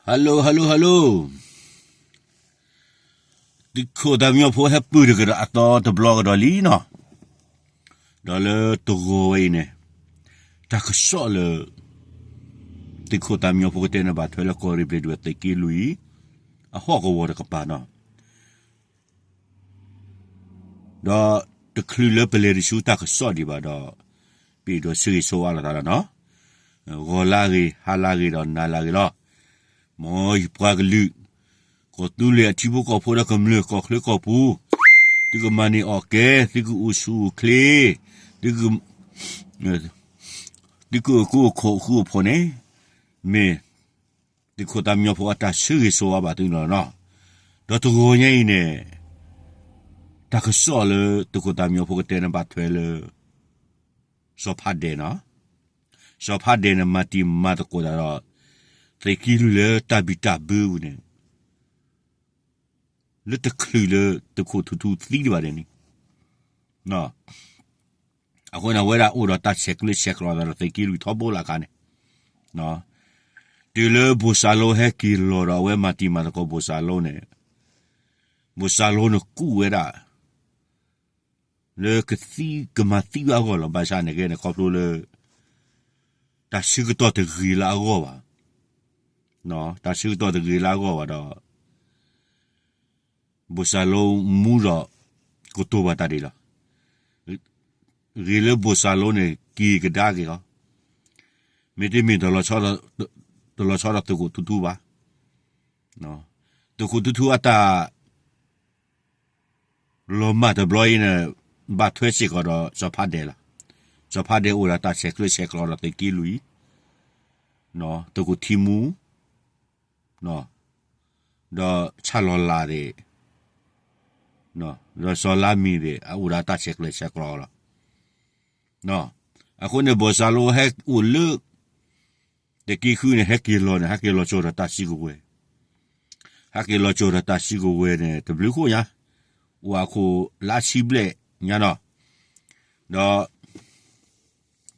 Hello hello hello, သုးခိၣ်သးမံဖိဟဲပုၢ်တကဒီးအသီတဘျီကဒီးလံနီၤ, ဒီးလၢတဂီၤဝဲအံၤန့ၣ် တၢ်ကစီၣ်လၢ သုးခိၣ်သးမံဖိကတဲန့ၣ် ဘၣ်ထွဲလၢကီၢ်ရ့ၣ်ဘျ့ၣ်ဒဝဲၢ်သုးက့လွံၢ် အဟီၣ်ကဝီၤတကပၤနီၤ. ဒီးတချုးလၢပလဲၤတဆူတၢ်ကစီၣ်ဒံးဘၣ်ဒီး ပအဲၣ်ဒိးဆၢဂ့ၤဆၢဝါလိာ်သးလီၤနီၤ. ဂီၤလၢဂ့ၤ, ဟါလၢဂ့ၤ, ဒီးနၤလၢဂ့ၤလီၤ. မ်ယပှၤကလုာ် ကီၢ်သူလ့ၤအထံဖိကီၢ်ဖိဒီးကမျၢၢ်ကီၢ်ချၢကီၢ်ပူၤ, သုကမၤန့ၢ်အီၣ်ကဲ, သုကအုၣ်ဆူၣ်အိၣ်ချ့, သုက သုကအုၣ်က့ၤအိၣ်ခိးဃူအိၣ်ဖိးန့ၣ် မ့ၢ်သုးခိၣ်သးမံဖိအတၢ်ဆၢဂ့ၤဆၢဝါဘၣ်သုန့ၣ်လီၤနီၤ. ဒီးတဂီၤညါအံၤန့ၣ် တၢ်ကစီၣ်လၢသုးခိၣ်သးမံဖိကတဲန့ၣ် ဘၣ်ထွဲလၢ စီၤဖးဒဲးနီၤ. စီၤဖးဒဲးန့ၣ် မၤတံၤမၤသကိးတၢ်ဒီး သုးက့လွံၢ်လၢတၢ်ဘံၣ်တၢ်ဘၢပူၤန့ၣ် လၢတချုးလၢသုးခိၣ်ထူထူသံဒံးဘၣ်န့ၣ် အဃိန့ၣ် အဝဲဒၣ်အိၣ်ဒီးတၢ်ဆဲးကျၢဆဲးကျိးသးဒီးသုးက့လွံၢ်ထီဘိလၢအခါန့ၣ်, တုၤလၢဘိၣ်စၢ်လိဟဲက့ၤလီၤဒီး အဝဲမၤတံၤမၤသကိးဘိၣ်စၢ်လိန့ၣ်, ဘိၣ်စၢ်လိန့ၣ်ကူၣ်ဝဲဒၣ် လၢကသံကမၤသံဝဲအဂီၢ်လီၤ. ဘၣ်ဆၣ်န့ၣ်ကဲန့ၣ် ခီဖျိလၢ တၢ်ဆၢကတီၢ်တဂ့ၤလၢအဂီၢ်ဘၣ်, တၢ်ဆၢကတီၢ်တဂ့ၤလၢအဂီၢ်ဘၣ်ဒီး ဘိၣ်စၢ်လိမူဒီး ကတိၤဘၣ်တၢ်ဒ်လီၤ. ဂ့ၤလၢဘိၣ်စၢ်လိန့ၣ် က့ၤကဒါက့ၤလီၤ. မ့တမ့ၢ် တလီၤဆီဒီးသုးခိၣ်ထူထူဘၣ်. သုးခိၣ်ထူထူအတၢ် လီၤမၢ်တဘျီအံၤန့ၣ် ဘၣ်ထွဲစ့ၢ်ကီးဒီးစီၤဖးဒဲးလီၤ. စီၤဖးဒဲးအိၣ်ဒီးတၢ်ဆဲးကျၢဆဲးကျိးဒီးသုးက့လွံၢ်, သုးခိၣ်ထံမူ, ဒီးဆၣ်လီၤလးသ့ၣ်, ဒီးစီၤလါမံၤသ့ၣ် အအိၣ်ဒီးတၢ်ဆဲးကျၢဆဲးကျိးလီၤ. အဃိန့ၣ် ဘိၣ်စၢ်လိဟဲအိၣ်လၢ သုးက့ဃုန့ၣ် ဟဲက့ၤလီၤန့ၣ် ဟဲက့ၤလီၤကၠီၤဒီးတၢ်စုကဝဲၤ, ဟဲက့ၤလီၤကၠီၤဒီးတၢ်စုကဝဲၤန့ၣ် တဘျုးဃိညါ, အိၣ်အခိၣ်လါဆံဘျဲၣ်ညါနီၤ,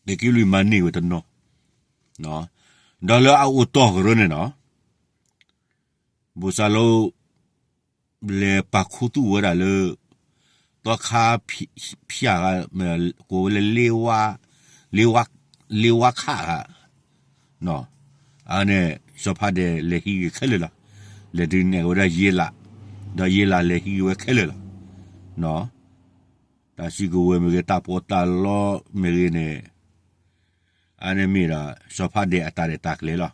ဒီး သုးက့လွံၢ်မၤန့ၢ်ဝဲတနီၤ, ဒီးလၢအအိၣ်တီၢ်ကရၢန့ၣ်နီၤ, ဘိၣ်စၢ်လိ လဲၤပာ်ခူသူၣ်ဝဲဒၣ်လၢ သီခါဖၠၣ်ဂၤ ကိးဝဲလၢ လ့ဝါခးဂၤ, အန့ၣ် စီၤဖးဒဲးလဲၤဟံးဂ့ၤခဲလၢာ်လီၤ. လဲၤဒုးနဲၣ်ဝဲဒၣ်ယ့လး, ဒီးယ့လးလဲၤဟံးဂ့ၤဝဲခဲလၢာ်လီၤ. တၢ်စုကဝဲၤမ့ၢ်ဂ့ၤ တၢ်ပီးတၢ်လီမ့ၢ်ဂ့ၤန့ၣ် အန့ၣ်မ့ၢ်ဒၣ် စီၤဖးဒဲးအတၢ်ရဲၣ်တၢ်ကျဲၤလီၤ.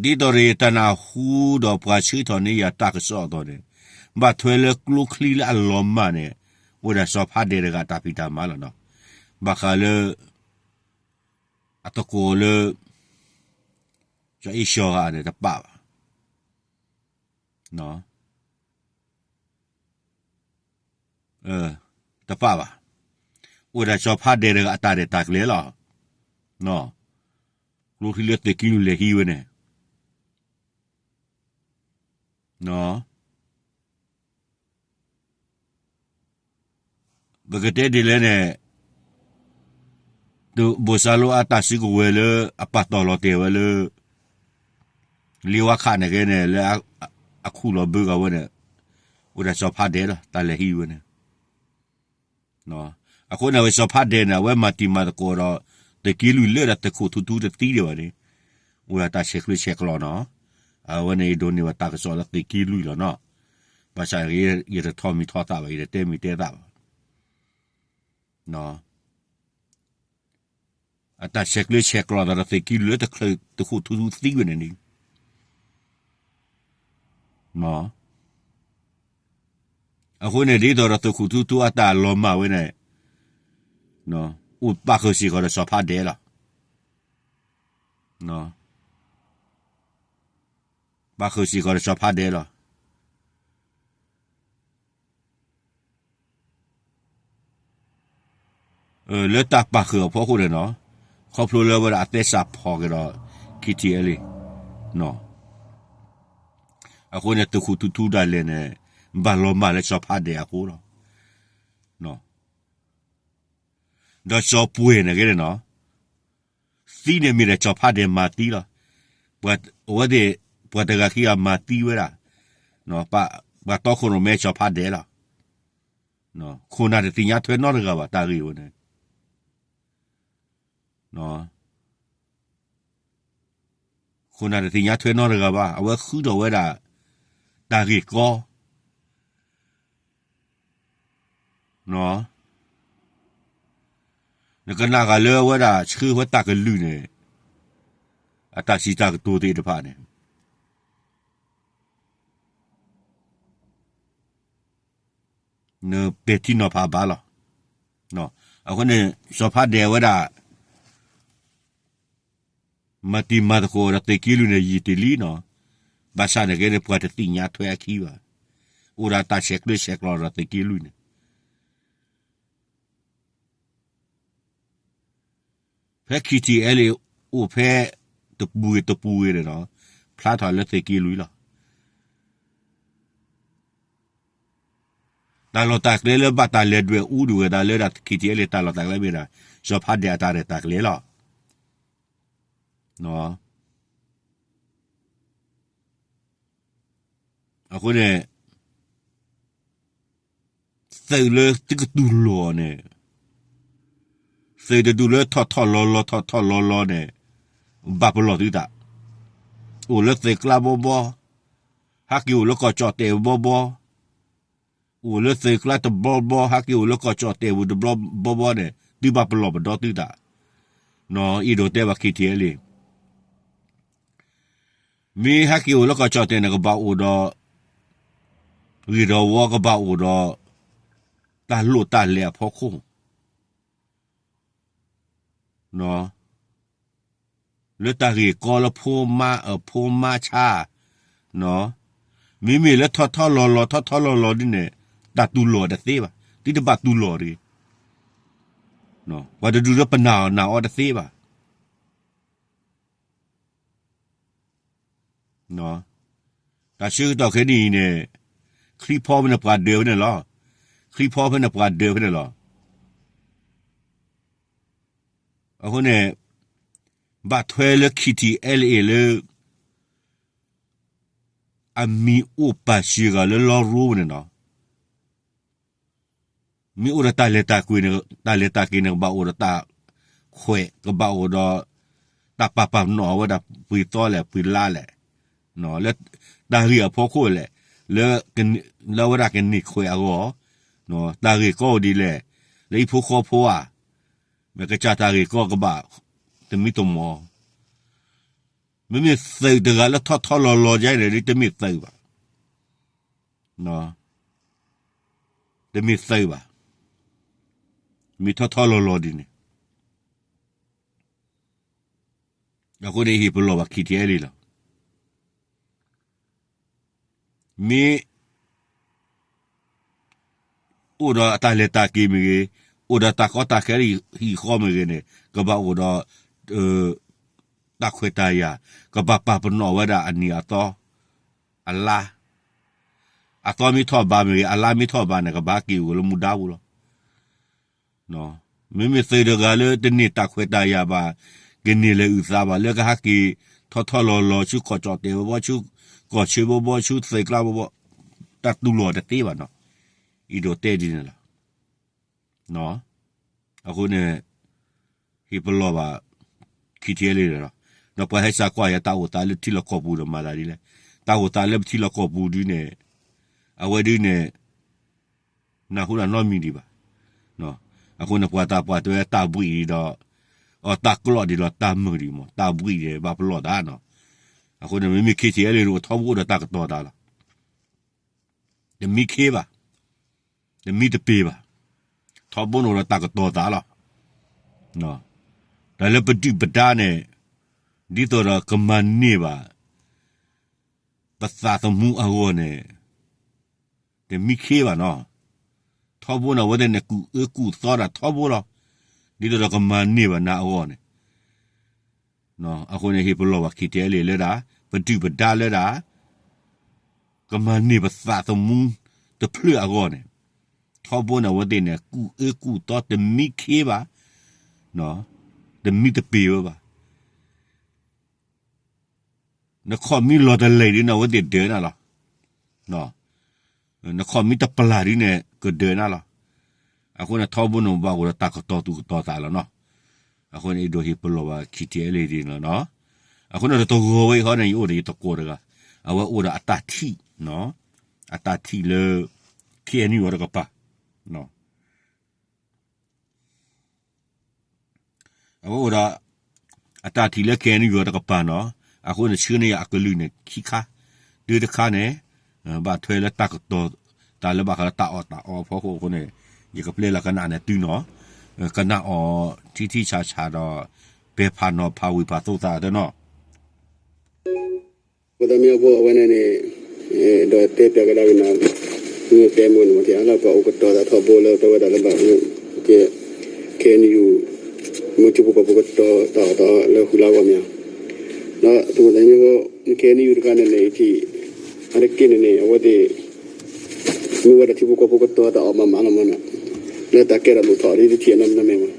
ဒီး ဒ်သိးဒီးယတၢ်နၢ်ဟူဒီးပှၤဆှၢထီၣ်န့ၢ်ယၤတၢ်ကစီၣ်အသိးန့ၣ်, ဘၣ်ထွဲလၢကျိချံလၢအလီၤမၢ်န့ၣ်, အိၣ်ဒၣ်စီၤဖးဒဲးတဂၤတၢ်ဖံးတၢ်မၤလီၤနီၤ. ဘၣ်ဃးလၢ အသကိးလၢ စီၤအ့ၡီၤဂၤန့ၣ်တပာ်ဘၣ် တပာ်ဘၣ်. အိၣ်ဒၣ်စီၤဖးဒဲးတဂၤအတၢ်ရဲၣ်တၢ်ကျဲၤလီၤ. ကျိချံလၢသုးက့လွံၢ်လဲၤဟံးဝဲန့ၣ် ပကတဲဒ်လဲၣ်န့ၣ်, ဘိၣ်စၢ်လိအတၢ်စုကဝဲၤလၢအပာ်တီၢ်လီၤတဲာ်ဝဲလၢ လ့ဝါခးန့ၣ်ဂ့ၤန့ၣ် လၢအခူၣ်လီၤဘၢဂၤဝဲန့ၣ်, အိၣ်ဒၣ်စီၤဖးဒဲးလီၤ တၢ်လဲၤဟံးဝဲန့ၣ် အဃိန့ၣ်ဝဲစီၤဖးဒဲးန့ၣ် အဝဲမၤတံၤမၤသကိးဒီး သုးက့လွံၢ်လၢဒၣ်သုးခိၣ်ထူထူတသံဒံးဘၣ်န့ၣ်, အိၣ်ဒၣ်တၢ်ဆဲးကျၢဆဲးကျိးနီၤ. အဝဲန့ၣ်ယဒိးန့ၢ်ဝဲတၢ်ကစီၣ်လၢသုးက့လွံၢ်လီၤနီၤ. ဘၣ်ဆၣ်ယတထီၣ်မံၤထီၣ်သးဘၣ်, ယတတဲမံၤတဲသးဘၣ်. အတၢ်ဆဲးကျၢဆဲးကျိးသးဒီးသုးက့လွံၢ်လၢတချုးသုးခိၣ်ထူထူသံဝဲန့ၣ်န့ၣ် အဃိန့ၣ် ဒ်သိးဒီးသုးခိၣ်ထူထူအတၢ်လီၤမၢ်ဝဲန့ၣ်, အိၣ်ပၣ်ဃုာ်စ့ၢ်ကီးဒီးစီၤဖးဒဲးလီၤ. ပၣ်ဃုာ်စ့ၢ်ကီးဒီးစီၤဖးဒဲးလီၤ. လၢတၢ်ပၣ်ဃုာ်အဖီခိၣ်န့ၣ်နီၤ, ခီဖျိလၢဝဲဒၣ်အသဲစးဖီၣ်က့ၤဒီး ခံထံၣ်အဲလံ, အဃိန့ၣ် သုးခိၣ်ထူထူဒၣ်လဲာ်န့ၣ် ဘၣ်လီၤမၢ်လၢစီၤဖးဒဲးအဃိလီၤ. ဒီးစီၤပှဲၤန့ၣ်ဂ့ၤန့ၣ်နီၤ, သံန့ၣ်မ့ၢ်ဒီးစီၤဖးဒဲးမၤသံလီၤ. ပှၤ, အဝဲသ့ၣ်, ပှၤတဂၤခံဂၤမၤသံဝဲဒၣ်, ပှၤတီခိၣ်ရိၣ်မဲစီၤဖးဒဲးလီၤ. ခိၣ်နၢ်တသ့ၣ်ညါထွဲနီတဂၤဘၣ် တၢ်ဂ့ၢ်ဝဲန့ၣ်, ခိၣ်နၢ်တသ့ၣ်ညါထွဲနီတဂၤဘၣ် အဝဲဃုထီၣ်ဝဲဒၣ် တၢ်ဂ့ၢ်ကီ နကနၣ်ဃာ်လၢအဝဲဒၣ်ဆှၢဝဲတၢ်ကလုၢ်န့ၣ်, အတၢ်စံးတၢ်ကတိၤသ့ၣ်တဖၣ်န့ၣ် နပဲာ်ထံနီၤဖးဘၣ်လီၤ. အဃိန့ၣ် စီၤဖးဒဲးဝဲဒၣ် မၤတံၤမၤသကိးဒီးသုးက့လွံၢ်န့ၣ် ယံာ်တ့ၢ်လံနီၤ, ဘၣ်ဆၣ်န့ၣ်ကဲန့ၣ် ပှၤတသ့ၣ်ညါထွဲအခံဘၣ်, အိၣ်ဒီးတၢ်ဆဲးကျၢဆဲးကျိးဒီးသုးက့လွံၢ်န့ၣ် ဖဲ KTLA အိၣ်ဖဲ တပူၤဂ့ၤတပူၤဂ့ၤန့ၣ်ဒီး ဖျါထီၣ်လၢသုးက့လွံၢ်လီၤ. တၢ်လီၢ်တၢ်ကျဲလၢဘၣ်တၢ်လဲၤဒွဲၣ်အူဒံးဝဲဒၣ်လၢဒၣ် KTLA တၢ်လီၢ်တၢ်ကျဲမ့ၢ်ဒၣ် စီၤဖးဒဲးအတၢ်ရဲၣ်တၢ်ကျဲၤလီၤ. အဃိန့ၣ် သုးလၢသုကတူၢ်လိာ်န့ၣ်, သုးတဒူၣ်လၢထီၣ်ထီၣ်လီၤလီၤထီၣ်ထီၣ်လီၤလီၤန့ၣ် ဘၣ်ပလီၢ်သုသး, အိၣ်လၢသုးကျါဘီဘီ, ဟဲက့ၤအိၣ်လၢကီၢ်ကၠီၣ်တဲာ်ဘီဘီ, အိၣ်လၢသုးကျါတဘျီဘီ ဟဲက့ၤအိၣ်လၢကီၢ်ကၠီၣ်တဲာ်ပူၤတဘျီဘီဘီန့ၣ် သုဘၣ်ပလီၢ်ပဒီသုသး, အံၤဒိးတဲဘၣ် KTLA မ့ၢ်ဟဲက့ၤအိၣ်လၢကီၢ်ကၠီၣ်တဲာ်န့ၣ် ကဘၣ်အိၣ်ဒီး ဂ့ၢ်ဒီးဝီ ကဘၣ်အိၣ်ဒီး တၢ်လိၣ်တၢ်လဲၤအဖီခိၣ် လၢတၢ်ဂ့ၢ်ကီလၢဖိမါအဖိမါဆါ, မ့မ့ၢ်လၢထီၣ်ထီၣ်လီၤလီၤထီၣ်ထီၣ်လီၤလီၤဒ်န့ၣ် တၢ်တူၢ်လိာ်တသ့ဘၣ်, သုတဘၣ်တူၢ်လိာ်တဂ့ၤ, ပှၤတဒူၣ်လၢပနာ်အီၤနာ်အီၤတသ့ဘၣ်. တၢ်ဆၢကတီၢ်ခဲနံၣ်အံၤန့ၣ် ချံဖီဖဲန့ၣ်ပှၤဒၢးဖဲန့ၣ်လီၤ. ချံဖီဖဲန့ၣ်ပှၤဒၢးဖဲန့ၣ်လီၤ. အဃိန့ၣ် ဘၣ်ထွဲလၢ KTLA လၢ အမံၤအိၣ်ပာ်စၢၤဂၤလၢလီရိန့ၣ်နီၤ မ့ၢ်အိၣ်ဒီးတၢ်လဲၤတၢ်က့ၤန့ၣ်, တၢ်လဲၤတၢ်က့ၤန့ၣ် ကဘၣ်အိၣ်ဒီးတၢ်ခွဲး, ကဘၣ်အိၣ်ဒီး တၢ်ပာ်ပာ်ပနီၣ်ဝဲဒၣ် ပှ့ၤသီလဲၣ် ပှ့ၤလါလဲၣ်, လၢတၢ်ဂ့ၢ်အဖီခိၣ်လဲၣ်, လၢ, လၢအဝဲဒၣ်ကန့ၢ်ခွဲးအဂီၢ်, တၢ်ဂ့ၢ်ကီအိၣ်ဒ်လဲၣ်, လၢဟံၣ်ဖိဃီဖိဧါ, မ့ၢ်ကစၢ်တၢ်ဂ့ၢ်ကီကဘၣ် သမံသမိး မ့မ့ၢ်သုးတဂၤလၢထီၣ်ထီၣ်လီၤလီၤဒ်န့ၣ် တမ့ၢ်သုးဘၣ်, တမ့ၢ်သုးဘၣ်, မ့ၢ်ထီၣ်ထီၣ်လီၤလီၤဒ်န့ၣ်, အဃိန့ၣ်ဟ့ၣ်ပလီၢ်ဘၣ် KTLA လီၤ. မ့ၢ် အိၣ်ဒီးတၢ်လဲၤတၢ်က့ၤမ့ၢ်ဂ့ၤ, အိၣ်ဒီးတၢ်ကီတၢ်ခဲလၢဟံၣ်ဃီမ့ၢ်ဂ့ၤန့ၣ် ကဘၣ်အိၣ်ဒီး တၢ်ခွဲးတၢ်ယာ်, ကဘၣ်ပာ်ပနီၣ်ဝဲဒၣ်အနံၤအသီ, အလါ, အသီမ့ၢ်ထီၣ်ဘးမ့ၢ်ဂ့ၤ, အလါမ့ၢ်ထီၣ်ဘးန့ၣ် ကဘၣ်ဟဲက့ၤအိၣ်လၢမူဒါပူၤလီၤ. မ့မ့ၢ်သုးတဂၤလၢတန့ၢ်တၢ်ခွဲးတၢ်ယာ်ဘၣ်, ကန့ၢ်လၢအုၣ်သးဘၣ် လၢကဟဲက့ၤထီၣ်ထီၣ်လီၤလီၤ ဆူကီၢ်ကၠီၣ်တဲာ်ဘီဘီ, ဆူကီၢ်ဆၢဘီဘီ, ဆူသုးကျါဘီဘီ, တၢ်တူၢ်လိာ်တသ့ဘၣ်နီၤ, အံၤဒိးတဲဒ်န့ၣ်လီၤ. အဃိန့ၣ် ဟ့ၣ်ပလီၢ်ဘၣ် KTLA လီၤ. ဒီးပှၤဟဲစးကွၢ်ယၤတၢ်အိၣ်သးလၢထံလီၢ်ကီၢ်ပူၤဒီးမၤသးဒ်လဲၣ်, တၢ်အိၣ်သးလၢပထံလီၢ်ကီၢ်ပူၤဒ်န့ၣ်, အဝဲဒ်န့ၣ် နၢ်ဟူတၢ်နီတမံၤဒံးဘၣ်. အဃိန့ၣ် ပှၤသးပှၢ်တဲဝဲတၢ်ဘှံးဒံးဒီး, အတၢ်ကျီၢ်ဒံးဒီးတၢ်မုာ်ဒံးမး, တၢ်ဘှံးဒံးဘၣ်ပလီၢ်သးနီၤ. အဃိန့ၣ် မ့မ့ၢ် KTLA အိၣ်ထီဘိအိၣ်ဒီးတၢ်ကတီၤသးလီၤ. တမံခ့ဘၣ်, တမံတပ့ၤဘၣ်, ထီဘိန့ၣ်အိၣ်ဒီးတၢ်ကတီၤသးလီၤ. တၢ်လၢပဒုၣ်ပဒါန့ၣ် ဒ်သိးဒီးကမၤန့ၢ်ဘၣ် ပသးသမူအဂီၢ်န့ၣ် တမံခ့ဘၣ်နီၤ. ထီဘိန့ၣ် အဝဲသ့ၣ်န့ၣ် ကူၣ်အၢကူၣ်သီဒၣ်ထီဘိလီၤ. ဒ်သိးဒီးကမၤန့ၢ်ဘၣ်နၤအဂီၢ်န့ၣ် အဃိန့ၣ် ဟ့ၣ်ပလီၢ်ဘၣ် KTLA လၢဒၣ် ပဒုၣ်ပဒါလၢဒၣ် ကမၤန့ၢ်ပသးသမူတဖျၢၣ်အဂီၢ်န့ၣ်, ထီဘိန့ၣ် အဝဲသ့ၣ်န့ၣ် ကူၣ်အၢကူၣ်သီတမံခ့ဘၣ်, တမံတပ့ၤဝဲဘၣ်. နခီၣ်မ့ၢ်လီၤတလဲၤဒ်န့ၣ် အဝဲသ့ၣ်ဒၢးနၤလီၤ. နခီၣ်မ့ၢ်တပျၢ်ဒ်န့ၣ် ကဒၢးနၤလီၤ. အဃိန့ၣ် ထီဘိန့ၣ်ဘၣ်အိၣ်ဒီးတၢ်ကတီၤသူၣ်ကတီၤသးလီၤနီၤ. အဃိန့ၣ် အဲၣ်ဒိးဟ့ၣ်ပလီၢ်ဘၣ် ခံထံအဲလ့ၣ်ဒ်န့ၣ်လီၤနီၤ. အဃိန့ၣ် တဂီၤဝဲအံၤဃီန့ၣ် ယအိၣ်ဒီးယတကိးတဂၤ, အဝဲအိၣ်ဒီးအတၢ်ထံၣ်, အတၢ်ထံၣ်လၢ ခ့ၣ်အဲၣ်ယူၣ် တကပၤ အဝဲအိၣ်ဒီး အတၢ်ထံၣ်လၢ ခ့ၣ်အဲၣ်ယူၣ် တကပၤနီၤ. အဃိန့ၣ် ဆှၢန့ၢ်ယၤအကလုၢ်န့ၣ် ခံခါ, တုၤတခါန့ၣ် ဘၣ်ထွဲလၢတၢ်ကတီၤ, တၢ်လၢဘၣ်ဃးလၢတၢ်အီၣ်တၢ်အီအဖီခိၣ်အဃိန့ၣ် ယကပျဲလၢကနၣ်န့ၣ်သုနီၤ, ကနၣ်အီၤထံထံဆးဆးဒီး ပဲာ်ဖးနီၤဖးဝ့ၢ်ဖးသိသးတနီၤ. ပှၤသးမံဖိအဝဲန့ၣ်န့ၣ် ဒီးတဲပၠးကဒါက့ၤနၤ, မ့ၢ်တဲမ့ၢ်န့ၣ်မ့ၢ်ထံၣ်အါလၢပှၤအိၣ်ကတီၤသးထီဘိလၢတဲဝဲဒၣ်လၢဘၣ်, ကဲ, ခဲအံၤန့ၣ်ယူၣ်, မ့ၢ်ထံဖိကီၢ်ဖိကတီၤတၢ်အီၣ်တၢ်အီလၢဃုလါဂီၢ်မ့ၢ်ဧါ, ဒီးသးမံဖိ, ခဲအံၤန့ၣ်ယူၣ်တခါန့ၣ်န့ၣ် ယထံၣ်, အါတက့ၢ်န့ၣ်န့ၣ် အဝဲသ့ၣ် မ့ၢ်ဝဲဒၣ်ထံဖိကီၢ်ဖိကတီၤတၢ်အီၣ်မးမးလီၤမးနီၤ, လၢတၢ်ကဲထီၣ်လိၣ်ထီၣ်ဒ်ယထံၣ်အနီၢ်နီၢ်မ့ၢ်မး,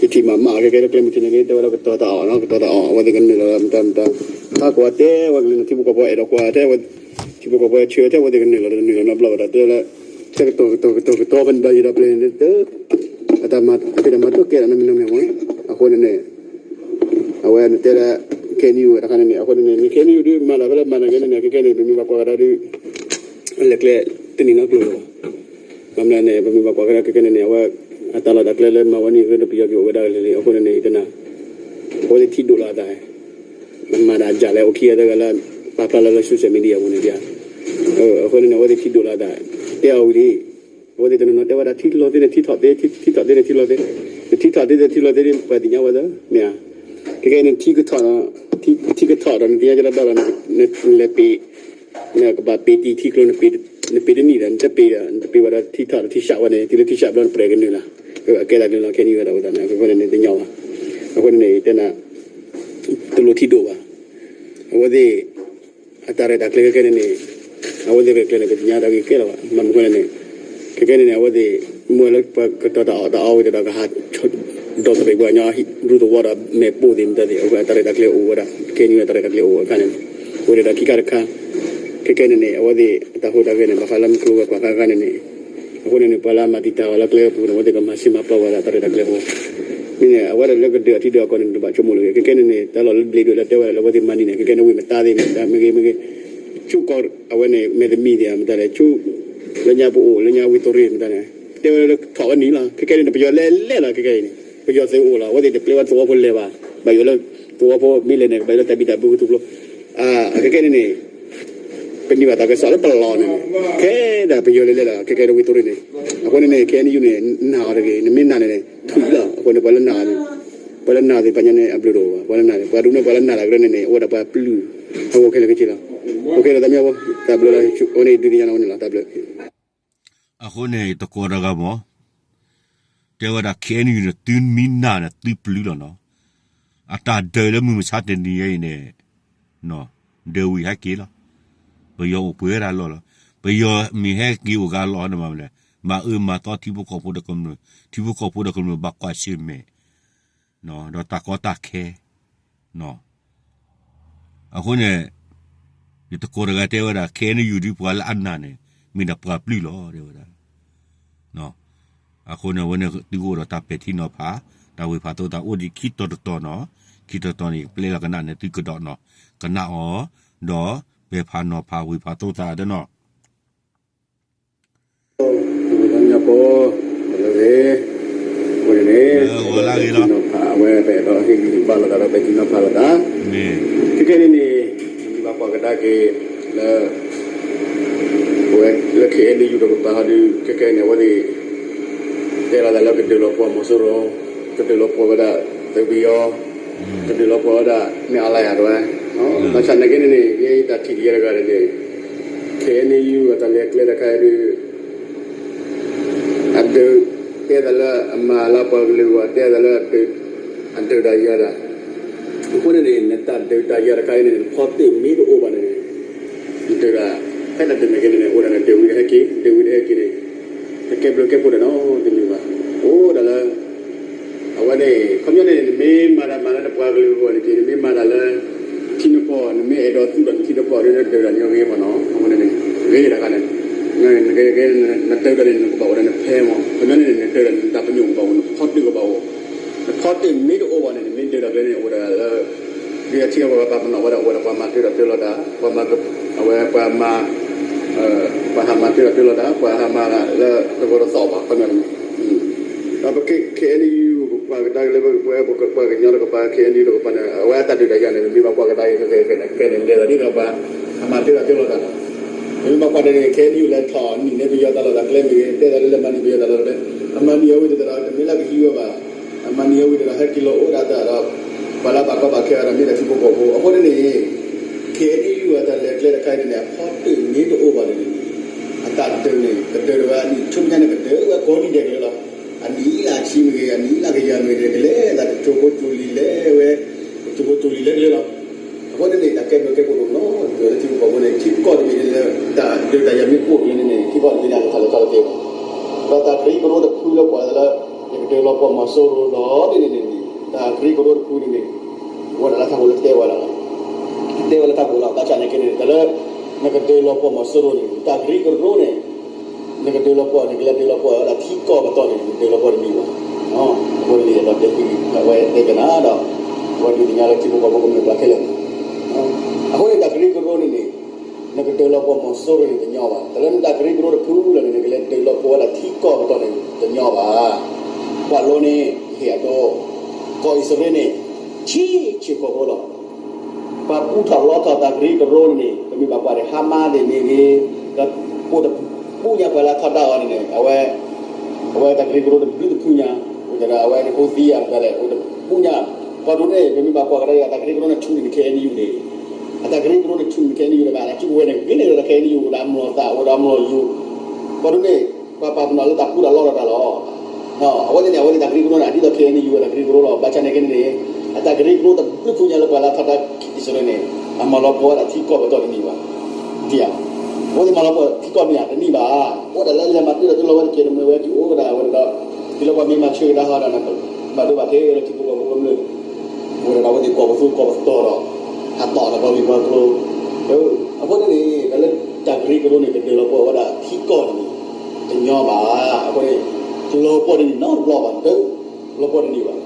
ယထံၣ်မးမးကဲကဲလၢကျဲမုၢ်ထံးန့ၣ် တဲဝဲဒၣ်ကတီၤတၢ်အီၣ်နီၤ ကတီၤတၢ်အီၣ် အဝဲသ့ၣ်ကနုာ်လီၤမတၤမတၤ, ဟါကွၢ်တဲဝဲကလုၢ်န့ၣ် ထံဖိကီၢ်ဖိအဲၣ်ဒိးကွၢ်ထဲဝဲ, ထံဖိကီၢ်ဖိဆၢထဲဝဲသ့ၣ်ကနုာ်လီၤတနုာ်လီၤနီတဘျီဘၣ်ဒီး တဲလၢ ဆဲကတီၤကတီၤကတီၤကတီၤဖဲန့ၣ်ဒီးယဒီးပျဲၢ်န့ၣ် တၢ်, အတၢ်မၤတဖဲတၢ်မၤတကဲဒၣ်နီတမံၤနီတမံၤမး, အဃိန့ၣ်န့ၣ် အဝဲန့ၣ်တဲဒၣ် ခဲအံၤန့ၣ်ယူၣ်ဝဲတခါန့ၣ်န့ၣ် အဃိန့ၣ်န့ၣ် ခဲအံၤန့ၣ်ယူၣ်ဒုးမၤတၢ်ဖဲလဲၣ်မၤတၢ်ကဲန့ၣ်န့ၣ် ခဲကဲန့ၣ် ပမ့ၢ်ဘၣ်ကွၢ်ကဒါဒုး လဲၤကျဲတနံၤနီတကျိၤလၢၤဘၣ်, ဘၣ်မနုၤန့ၣ် ပမ့ၢ်ဘၣ်ကွၢ်ကဒါခဲကဲန့ၣ်န့ၣ် အဝဲ အတၢ်လီၢ်တၢ်ကျဲလၢမၤဝဲန့ၣ်ဂ့ၤတပယီၤက့ၤအိၣ်ဝဲဒၣ်လၢလံ အဃိန့ၣ်န့ၣ် ယတဲနၤ အဝဲသ့ၣ်ထံၣ်ဒိၣ်လီၤအသး, မၤတၢ်အစၢ်လၢအိၣ်ခံဂၤသၢဂၤလၢ ပာ်ဖျါလၢလၢ social media ပူၤန့ၣ်ဒ်, အဃိန့ၣ်န့ၣ် အဝဲသ့ၣ်ထံၣ်ဒိၣ်လီၤအသး, တဲအီၤဝံၤလံ, အဝဲသ့ၣ်တနီၤနီၤတဲဝဲဒၣ် ထံလီၤသ့န့ၣ်ထံထီၣ်သ့, ထံထီၣ်သ့န့ၣ်ထံလီၤသ့, နထံထီၣ်သ့သ့ထံလီၤသ့န့ၣ် ပှၤသ့ၣ်ညါဝဲသ့, မ့ၢ်ဧါ, ခဲကဲန့ၣ် ထံကထီၣ်, ထံကထီၣ်ဒီး နသ့ၣ်ညါကဒီးဒီး နလဲၤပ့ၤ နကဘၣ်ပ့ၤတံၢ်ထံကျိ နပ့ၤတနံၣ်ဒီး နတပ့ၤဒီး နတပ့ၤဝဲဒီးထံထီၣ်ဒီးထံဆးဝဲန့ၣ် တုၤလၢထံဆးဘျီနပြဲးကနုာ်လီၤ, အကဲသးကနုာ်လီၤ ခဲအံၤဝဲဒၣ်ဝဲသးန့ၣ် အဃိန့ၣ်န့ၣ် တညီဘၣ်, အဃိန့ၣ်န့ၣ် တဲနၤ တလိၣ်ထံဒိၣ်ဘၣ်, အဝဲသ့ၣ် အတၢ်ရဲၣ်တၢ်ကျဲၤခဲကဲန့ၣ်န့ၣ် အဝဲသ့ၣ်ရဲၣ်ကျဲၤန့ၣ် ကသ့ၣ်ညါတၢ်ဂ့ၢ်ကဲလီၤဘၣ်, မ့ၢ်မနုၤဃိလဲၣ်န့ၣ် ခဲကဲန့ၣ်န့ၣ် အဝဲသ့ၣ် မ့ၢ်လၢပှၤကတီၤတၢ်အီၣ်တၢ်အီဝံၤဒီး ကဟး ဒီသရံးပှၤကညီ ရူသဝီဒီးမဲာ်ပိၢ်သ့ၣ်မတၤသ့ၣ် အဝဲအတၢ်ရဲၣ်တၢ်ကျဲၤအိၣ်ဝဲဒၣ်ခဲကဲန့ၣ်ဝဲတၢ်ရဲၣ်တၢ်ကျဲၤအိၣ်အခါန့ၣ်, အိၣ်ဒီးခံခါတခါ, ခဲကဲန့ၣ်န့ၣ် အဝဲသ့ၣ်အတၢ်ဟူးတၢ်ဂဲၤန့ၣ် ဘၣ်ဃးလၢမုၢ်ကျိၤဝဲၤကွာ်ခါခါန့ၣ်န့ၣ်, အဃိန့ၣ်န့ၣ် ပှၤလၢအမၤတံာ်တာ်အီၤလၢကျဲပူၤန့ၣ် အဝဲသ့ၣ်ကမၤစံးမၤပျီဝဲဒၣ်တၢ်ရဲၣ်တၢ်ကျဲၤအိၣ်, မ့ၢ်န့ၣ် အဝဲဒၣ်လၢကဒၢးအထံဒၢးအကီၢ်န့ၣ် တဘၣ်ဆိကမိၣ်လၢၤ, ခဲကဲန့ၣ်န့ၣ် တၢ်လီၢ်လၢဘျ့ဒိၣ်လၢတဲဝဲဒၣ်လၢအဝဲသ့ၣ်မၤန့ၢ်န့ၣ် ခဲကဲန့ၣ်ဝံၤမတၤသ့ၣ်မတၤမ့ၢ်ဂ့ၤမ့ၢ်ဂ့ၤ ဆူကီၢ်အဝဲန့ၣ် မဲာ်သမံသ့ၣ်မတၤလဲၣ် ဆူ လၢညါပအိၣ် လၢညါဝံၤသရံးမတၤန့ၣ် တဲဝဲလၢထီၣ်ဝဲနံၤလီၤ ခဲကဲန့ၣ် ပယီၤလဲၤလဲၤလီၤ ခဲကဲအံၤန့ၣ် ပယီၤသုးအိၣ်လီၤ အဝဲသ့ၣ်တပျဲဝဲသဝီဖိလဲၤဘၣ် ဘၣ်ယိၣ်လၢ သဝီဖိမ့ၢ်လဲၤန့ၣ် ကဘၣ်ယိၣ်လၢတၢ်ဘံၣ်တၢ်ဘၢကထူၣ်ဖျိ အခဲကဲန့ၣ်န့ၣ် ပန့ၢ်ဘၣ်တၢ်ကစီၣ်လၢပလီၢ်န့ၣ် ခဲဒၣ်ပယီၤလဲၤလဲၤလီၤ ခဲကဲလၢဝံၤသရံးန့ၣ် အဃိန့ၣ်န့ၣ် ခဲအံၤန့ၣ်ယူၣ်န့ၣ် နာ်အီၤတဂ့ၤ နမ့ၢ်နာ်န့ၣ်န့ၣ် ထွံၣ်လီၤ အဃိန့ၣ် ပှၤလၢနာ်န့ၣ် ပှၤလၢနာ်သ့ၣ်တဖၣ်ညါန့ၣ် အဘျုးတအိၣ်ဘၣ် ပှၤလၢနာ်န့ၣ် ပှၤဒ်န့ၣ် ပှၤလၢနာ်တၢ်ကရၢန့ၣ်န့ၣ် အိၣ်ဝဲဒၣ်ပှၤပျုၢ် အဂီၢ်ခဲလၢာ်ခဲဆ့လီၤ အဃိခဲလၢာ်သးမံဖိ တၢ်ဘျုးလီၤ အဝဲန့ၣ်ဒုးသ့ၣ်ညါလီၤဝဲန့ၣ်လီၤ တၢ်ဘျုး အဃိန့ၣ် တကိးတဂၤမး တဲဝဲဒၣ် ခဲအံၤန့ၣ် သုမ့ၢ်နာ်န့ၣ် သုပျုၢ်လီၤနီၤ အတၢ်ဒုးလၢမုၢ်မဆါတနံၤအံၤန့ၣ် ဒုးဝံၤဟဲက့ၤလီၤ ပယီၤအိၣ်ပှဲၤဝဲဒၣ်လီၢ်လီၤ ပယီၤမ့ၢ်ဟဲက့ၤအိၣ်ဂၤလီၢ်န့ၣ်မးလဲၣ် မၤအၢမၤသီထံဖိကီၢ်ဖိဒီးကမျၢၢ် ထံဖိကီၢ်ဖိဒီးကမျၢၢ်ဘၣ်ကွၢ်ဆၢၣ်မဲာ် ဒီးတၢ်ကီတၢ်ခဲ အဃိန့ၣ် ယတကိးတဂၤတဲဝဲဒၣ် ခဲအံၤန့ၣ်ယူၣ်ဒ်ပှၤလၢအနာ်န့ၣ် မ့ၢ်ဒၣ်ပှၤပျုၢ်လီၤ တဲဝဲဒၣ် အဃိန့ၣ် အဝဲန့ၣ်သုကအိၣ်ဒီးတၢ်ပဲာ်ထံနီၤဖး တၢ်ဝ့ၤဖးသိသးအိၣ်ဒံးခံတီၤတတီၤနီၤ ခံတီၤတတီၤန့ၣ် ပျဲလီၤကနၣ်န့ၣ် သုကဒီးနီၤ ကနၣ်အီၤ ဒီးပဲာ်ဖးနီၤဖးဝ့ၤဖးသိသးတနီၤ တၢ်မၢဖိ လၢဂ့ၤ အဃိန့ၣ်န့ၣ် ပဲာ်ထံနီၤဖး အဝဲပအဲၣ်ဒိးဟ့ၣ်ဂံၢ်ဟ့ၣ်ဘါလိာ်သးဒီးပဲာ်ထံနီၤဖးလိာ်သး ခဲကဲန့ၣ်န့ၣ် ယဘၣ်ကွၢ်ကဒါက့ၤ လၢ ပဝဲလၢ ခဲအံၤန့ၣ် ယူၣ်တကပၤဟီဒုး ခဲကဲန့ၣ် အဝဲသ့ၣ် တဲလီၤသးလၢကဒုးလီၤပှီၢ်မီၤစိရိၤ ကဒုးလီၤပှီၢ်ဝဲဒၣ် သုးပယီၤ ကဒုးလီၤပှီၢ်ဝဲဒၣ် မ့ၢ်အါလါယၤတဝဲ ဘၣ်ဆၣ်နာ်က့န့ၣ်န့ၣ် ယဲယတၢ်ထံၣ်တယဲတဂၤန့ၣ်န့ၣ် ခဲအံၤန့ၣ် ယူၣ်အတၢ်လဲၤကျဲတခါအံၤဒုး အဒုး တဲသးလၢအမၤလၢပှၤကလုာ်အဂီၢ် တဲသးလၢအဒုး အဒုးတၢ်ယၤတၢ် အဃိန့ၣ်န့ၣ် နတၢ်ဒုးတၢ်ယၤတခါအံၤန့ၣ် နဖီသ့ၣ်မ့ၢ်တအိၣ်ဘၣ်န့ၣ်န့ၣ် ဒုးတၢ် ဖဲတၢ်ဒုးနာ်က့န့ၣ်န့ၣ် အိၣ်ဒၣ်န့ၣ် ဒုးဝံၤတဟဲက့ၤ ဒုးဝံၤတဟဲက့ၤန့ၣ် တကဲဘျုးကဲဖှိၣ်တၢ်နီတမံၤဘၣ် အိၣ်ဒၣ်လၢ အဝဲန့ၣ် ခီပညီန့ၣ် နမ့ၢ်မၤတၢ်မၤလၢနပှၤကလုာ်အဂီၢ်န့ၣ်က့ နမ့ၢ်မၤတၢ်လၢ ထံ နမ့ၢ်အဲၣ်ဒိးသူၣ်ထီၣ်နထံနကီၢ်ဒီး နဒုးဒီးညီဂ့ၤမးနီၤ, အဃိန့ၣ် ဂ့ၤတခါန့ၣ်, နကဲ နဒုးဒီးန့ၣ် နကဘၣ်အိၣ်ဒီးနဖဲမး, ခီပညီန့ၣ် နဒုးဒီးနတၢ်ပညိၣ်ကဘၣ်အိၣ်, နဖီတၢၣ်ကဘၣ်အိၣ်, နဖီတၢၣ်မ့ၢ်တအိၣ်ဘၣ်န့ၣ် နမ့ၢ်ဒုးဒီးကျဲန့ၣ် အိၣ်ဒီးလၢ ဒ်အထံအဝဲပှၤပာ်ပနီၣ်ဝဲဒၣ် အိၣ်ဝဲဒၣ်ပှၤမၤတၢ်ဒီးတၢ်လီၤတၢ်, ပှၤမၤ, အဝဲပှၤမၤ, ပှၤဟးမၤတၢ်ဒီးတၢ်လီၤတၢ်, ပှၤဟးမၤလၢတဂီၤတသီၣ်ဘၣ် ခီပညီန့ၣ် ဒီးပ K-, KNU ပှၤကဒါက့ၤလၢပဝဲပှၤကညီတကပၤ KNU တကပၤန့ၣ် အဝဲအတၢ်ဒုးတၢ်ယၤန့ၣ် ပမ့ၢ်ဘၣ်ကွၢ်ကဒါက့ၤခဲခဲန့ၣ် ခဲန့ၣ် လဲၤသးဒ်သိးပှၤအမၤတၢ်ဒီးတၢ်လီၤတၢ်လီၤ. ပမ့ၢ်ဘၣ်ကွၢ်န့ၣ် KNU လဲၤထီၣ်နံၣ်န့ၣ် ပယီၤတၢ်လီၢ်တၢ်ကျဲမ့ၢ်ဂ့ၤ တဲသးလၢလဲၤမၤန့ၢ်ပယီၤတၢ်လီၢ်တၢ်ကျဲ အမၤန့ၢ်အဝဲသတးဒီး တမ့ၢ်လၢကဟံးဝဲဘၣ်. အမၤန့ၢ်အဝဲသတးဒီး ဟဲက့ၤလီၤအိၣ်ဒၣ်တၢ်ဒီး ပှၤလၢဘၣ်ကီဘၣ်ခဲအံၤဒီး မ့ၢ်ဒၣ်ထံဖိကီၢ်ဖိ အဃိန့ၣ်န့ၣ် KNU အတၢ်လဲၤကျဲတခါအံၤန့ၣ်န့ၣ် အဖီတၢၣ်မ့ၢ်တအိၣ်ဘၣ်န့ၣ်န့ၣ် အတၢ်ဒုးန့ၣ် ကဒုးတဝဲအနံၣ် ဆူမဲာ်ညါန့ၣ် ကဒုးဝဲကိးနံၤဒဲးကလဲာ်လီၤ. အနံၣ်လၢအဆံမ့ၢ်ဂ့ၤ အနံၣ်လၢကယၤမ့ၢ်ဂ့ၤ ကလဲၤသးတစိၤဖိစိၤလံၤလဲၤဝဲ တစိၤဖိစိၤလံၤလဲၤကလဲာ်လီၤ. အဃိန့ၣ်န့ၣ် တၢ်ကဲဘျုးကဲဖှိၣ်တအိၣ်နီတဘျီလၢထံဖိကီၢ်ဖိန့ၣ် ထံကီၢ်တဘ့ၣ်န့ၣ်လၢ တၢ်ဒုးတၢ်ယၤမ့ၢ်အိၣ်ကလဲာ်န့ၣ်န့ၣ် ထံကီၢ်တဘ့ၣ်န့ၣ် အကထါလၢထီၣ်တသ့ဘၣ်. ဒီးတၢ်ကရၢကရိတဖုလၢပှၤလၢ ယကဒုးလီၤပှီၢ်မီၤစိရိၤလီၤန့ၣ်န့ၣ်န့ၣ် တၢ်ကရၢကရိတဖုန့ၣ်န့ၣ် အိၣ်ဝဲဒၣ်လၢထးခိၣ်လၢတဲဝဲဒၣ်လီၤ. တဲဝဲလၢထးခိၣ်လီၤ ဘၣ်ဆၣ်န့ၣ်က့န့ၣ် တၢ်လၢ နကဒုးလီၤပှီၢ်မီၤစိရိၤန့ၣ် တၢ်ကရၢကရိန့ၣ် နကဒုးလီၤပှီၢ် နကလဲၤဒုးလီၤပှီၢ်ဝဲဒၣ်ထံကီၢ်ပတီၢ်န့ၣ် နဒုးလီၤပှီၢ်တမံၤဘၣ်. အဃိန့ၣ် ယအဲၣ်ဒိးတဲသု အဝဲတဲကနၤဒီး အဝဲဒုးသ့ၣ်ညါလၢထံဖိကီၢ်ဖိကမျၢၢ်ကျါခဲလၢာ်န့ၣ် အဃိန့ၣ် တၢ်ကရၢကရိန့ၣ်န့ၣ် နကဒုးလီၤပှီၢ်မီၤစိရိၤန့ၣ်တညီဘၣ်. တၢ်လၢနတၢ်ကရၢကရိတဖုလီၤန့ၣ် နကလဲၤဒုးလီၤပှီၢ်ဝဲဒၣ်ထံကီၢ်ပတီၢ်န့ၣ်တညီဘၣ်. ပှၤလီၤန့ၣ် ဟ့ၣ်အဒိ ကီၢ်အံၣ်စရ့လးန့ၣ် ဆံးဆံးဃီဖိလီၤ. ပှၤပူထီၣ်လီထီၣ်တၢ်ကရၢကရိန့ၣ်န့ၣ် ပမ့ၢ်ဘၣ်ကွၢ်န့ၣ် ဟါမါသ့ၣ်မ့ၢ်ဂ့ၤ ဒီးအိၣ်တပူၤညါပှၤလၢထီဒါအီၤန့ၣ်န့ၣ် အဝဲ အဝဲတၢ်ကရၢကရိတဘျုးတဖုညါ အိၣ်ဒီးအဝဲန့ၣ် ဟူသံယၤဒ်လဲၣ် အိၣ်တပူၤညါ ပှၤဒိးန့ၣ် ပမ့ၢ်ဘၣ်ကွၢ်ကဒါက့ၤ တၢ်ကရၢကရိန့ၣ်ဆူၣ်န့ၣ် KNU န့ၣ် အတၢ်ကရၢကရိန့ၣ်ဆူၣ်န့ၣ် KNU န့ၣ်ဘၣ် အတၢ်စုကဝဲၤန့ၣ် ဂ့ၤန့ၢ်ဒီး KNU အိၣ်ဒီးအမျိာ်သၣ် အိၣ်ဒီးအမျိာ်ယိၤ ပှၤဒိးန့ၣ် ပှၤပာ်ပနီၣ်လၢတၢ်ပူတၢ်လီလီၤတၢ်လီၤ. အဝဲသ့ၣ်န့ၣ် အဝဲသ့ၣ်တၢ်ကရၢကရိန့ၣ် ဒ်သိး KNU အတၢ်ကရၢကရိလီၤ. ဘၣ်ဆၣ်န့ၣ်က့န့ၣ်န့ၣ် အတၢ်ကရၢကရိတဘျုးဖုညါလၢပှၤလၢထီဒါအံၣ်စရ့လးန့ၣ် အမၤလီၤပှီၢ်ဝဲဒၣ်ထံကီၢ်ပတီၢ်တမံၤဘၣ်. အဝဲသ့ၣ်မၤလီၤပှီၢ်ထံကီၢ်မ့ၢ်ဧါ တမံၤဘၣ်. အိၣ်ဒၣ်လၢလဲၤမၤတၢ်ဒီးတၢ်လီၢ်ဝဲတကဲးတမံၤဝဲက့ၤအိၣ်ဝဲဒၣ်ဝဲဒီး ဒ်လၢပှၤမ့ၢ်မၤဆၢကဒါဟီဒီး ဘၣ်ဒိဘၣ်ထံးလၢထံဖိကီၢ်ဖိကမျၢၢ် အိၣ်ဒီးအဝဲသ့ၣ်ကီၢ်ပသူကီၢ်ပသီဒီး ဟးတီၣ်ဒီးပှၤဂ့ၢ်ပှၤကျိၤ အဃိန့ၣ်န့ၣ် တၢ်လၢတၢ်ကရၢကရိန့ၣ် ကဒုးလီၤပှီၢ်ဝဲဒၣ်ထံကီၢ်န့ၣ် တညီဘၣ်. အဃိန့ၣ် လီၤပှီၢ်တန့ၢ်နီတဘျီဘၣ် လီၤပှီၢ်တန့ၢ်ဘၣ်.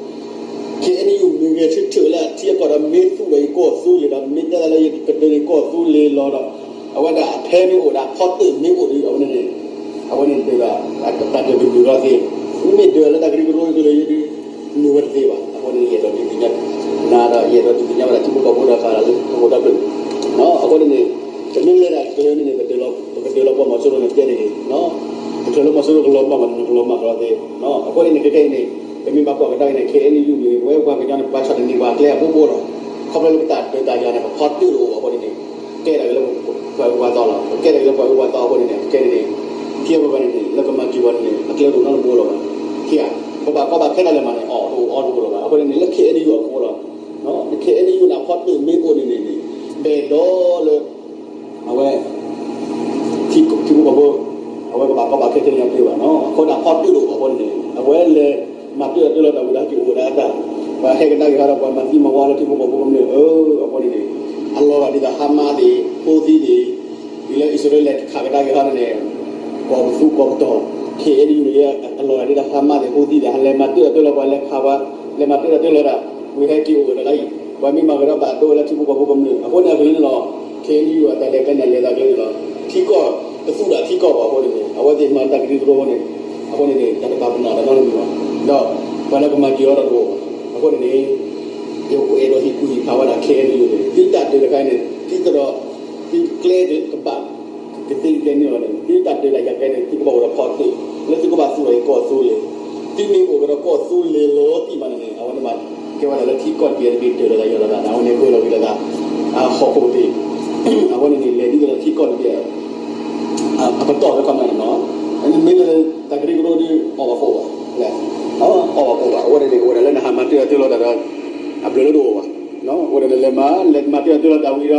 KNU မ့ၢ်ဂဲၤဆၢထၢၣ်လၢအထံအကီၢ်ဒီး မ့ၢ်သူၣ်လီၤယကီၢ်သူလ့ၤဒီး မ့ၢ်တဲသးလၢယကဒုးန့ၢ်ကီၢ်သူလ့ၤလီၤဒီး အဝဲဒၣ်အဖဲမ့ၢ်အိၣ်ဒီး အဖီတၢၣ်မ့ၢ်အိၣ်ဒီး အဝဲန့ၣ်န့ၣ် အဝဲန့ၣ်ဒုးဒီး တၢ်ဒုးတမုာ်ထီၣ်သ့, မ့မ့ၢ်ဒုးလၢတၢ်ကရၢကရိအံၤလၢယဒုး မုာ်ဝဲတသ့ဘၣ်. အဃိန့ၣ် ယအဲၣ်ဒိးဒုးသ့ၣ်ညါ နၤဒီး ယအဲၣ်ဒိးဒုးသ့ၣ်ညါဝဲဒၣ် ထံဖိကီၢ်ဖိဒီးပှၤလၢဟီၣ်ခိၣ်ဒီဖျၢၣ် အဃိန့ၣ်န့ၣ် ပမ့ၢ်လဲၤဒၣ်ကျဲန့ၣ်န့ၣ် ပကဒုးလီၤပှီၢ်မီၤစိရိၤန့ၣ်တဲန့ၣ်ဂ့ၤ, တချုးလၢမီၤစိရိၤကလီၤမၢ်ဘၣ်န့ၣ် နကလီၤမၢ်ကဒီးသ့. အဃိန့ၣ်န့ၣ် ခဲခဲအံၤန့ၣ် ပမ့ၢ်ဘၣ်ကွၢ်ကဒါက့ၤန့ၣ် KNU မ့ၢ်ဂ့ၤ ပဝဲပှၤကညီန့ၣ် ပှၤဆီၣ်တနံၤပှၤကျဲအဘိဘိလီၤ. ခီဖျိလၢပတၢ်ဒုးတၢ်ယၤန့ၣ် ပဖီတၢၣ်တအိၣ်ဘၣ်အဃိန့ၣ်န့ၣ် ကဲဒၣ်က့ၤလၢပှၤအုၣ်ပှၤသီလီၤ. ပကဲဒၣ်က့ၤလၢပှၤအုၣ်ပှၤသီအဃိန့ၣ်န့ၣ် ပကဲန့ၣ်န့ၣ် ထံအဘိဘၣ်န့ၣ်န့ၣ် လၢကမၤစၢၤပှၤန့ၣ်န့ၣ် အကျဲတအိၣ်နီတဘိလီၤဘၣ်. ထံဧါ ပဘၣ်ကီဘၣ်ခဲတၢ်လဲၤမၤန့ၣ် အီၣ်တအိၣ်အီတအိၣ်လီၤဘၣ်. အဃိန့ၣ်န့ၣ် လၢ KNU အဃိလီၤ. KNU န့ၣ် အဖီတၢၣ်မ့ၢ်အိၣ်န့ၣ်န့ၣ်န့ၣ် ပအဲၣ်ဒိးလၢ အဝဲ ထံဖိကီၢ်ဖိ အဝဲကဘၣ်ကီဘၣ်ခဲခဲန့ၣ်တၢ်ဘၣ်နီၤ. အဃိန့ၣ် အဖီတၢၣ်တအိၣ်ဘၣ်အဃိန့ၣ်န့ၣ် အဝဲလဲၤမၤတၢ်တၢ်လီၤတၢ်ဝံၤဒီးဟဲက့ၤအိၣ်ဝဲဒၣ်တၢ် ပှၤဟဲကဒါက့ၤဟီဒီး ပှၤမၤသံမၤဝီလၢထံဖိကီၢ်ဖိကမျၢၢ် အၢ အဃိန့ၣ်န့ၣ် အလီၤဂာ်ဒ်သိးဟါမါသ့ၣ် ဟူသံသ့ၣ် ဒ်လၢအံၣ်စရ့လးခးကဒါက့ၤဟီန့ၣ်န့ၣ် ကီၢ်ပသူကီၢ်ပတီၢ် KNU န့ၣ် အလီၤဂာ်ဒ်သိးဟါမါသ့ၣ် ဟူသံသ့ၣ် ဟဲလဲၤမၤတၢ်တၢ်လီၤ ပှၤလဲၤခးပှၤ လဲၤမၤတၢ်တၢ်လီၤတၢ် ဝံၤဟဲက့ၤအိၣ်ဝဲဒၣ်လၢအံၤ ပှၤမ့ၢ်မၤကဒီးဘၣ်ဒိဝဲလၢထံဖိကီၢ်ဖိကမျၢၢ် အဃိန့ၣ်အကလုၢ်န့ၣ်လီၤ. KNU အတၢ်လဲၤကျဲန့ၣ် လဲၤသးကျဲန့ၣ်လီၤ. ထံကီၢ်တသူၣ်ဒီးထံကီၢ်ဘၣ်အဃိန့ၣ်န့ၣ် အဝဲသ့ၣ်မၤတၢ်ကရၢကရိအဃိန့ၣ် အဃိန့ၣ်န့ၣ် တၢ်တဘၣ်ပနီၣ်တၢ်နီတမံၤဘၣ်. ဒီးပှၤလၢကမၤစၢၤအီၤတအိၣ်ဘၣ်. အဃိန့ၣ်န့ၣ် ယအဲၣ်ဒိးဟ့ၣ်ကူၣ်ဟ့ၣ်ဖးဝဲဒၣ် KNU န့ၣ် သုတၢ်ဒုးတခါအံၤန့ၣ် သုသဒီး သုကျဲကဘၣ် ကသ့ကကဲန့ၢ်အီၤန့ၣ် သုတၢ်ဒုးတၢ်ယၤကျဲန့ၣ် သုကဘၣ်အိၣ်ဒီးဖီတၢၣ် လၢသုကဘၣ်သူၣ်ထီၣ်က့ၤကီၢ်သူလ့ၤ သုမ့ၢ်အိၣ်ကဒီးကီၢ်သူလ့ၤလီၤတံၢ်မးန့ၣ်န့ၣ် အဝဲန့ၣ်မး ကဲဝဲဒၣ်လၢထံကီၢ်တဘ့ၣ်တဘ့ၣ်တၢၢ်လီၤသးယီၢ်လီၤသးန့ၣ် အဝဲန့ၣ်ဂၢၢ်လီၤဝံၤလီၤသး အဟီၣ်ခိၣ်သ့ၣ် အဝဲန့ၣ်န့ၣ် လဲၤဒ်သိးလၢထံကီၢ်တဘ့ၣ် အပတီၢ်လၢခီပညီန့ၣ်နီၤ မ့မ့ၢ်လၢတၢ်ကရၢကရိဒီး အီၣ်ဘၣ်ကိးဘၣ် အီၣ်ဘၣ်ကိးဘၣ် အဝဲန့ၣ်န့ၣ် အိၣ်ဝဲဒၣ်လၢနဟးမၤတၢ်အီၤတၢ်လီၤတၢ်ဒီး အဘျုးလၢတအိၣ်ဘၣ် အိၣ်ဝဲဒၣ်နလဲၤမၤ လဲၤမၤတၢ်အီၤတၢ်လီၤတၢ်ဝံၤဒီး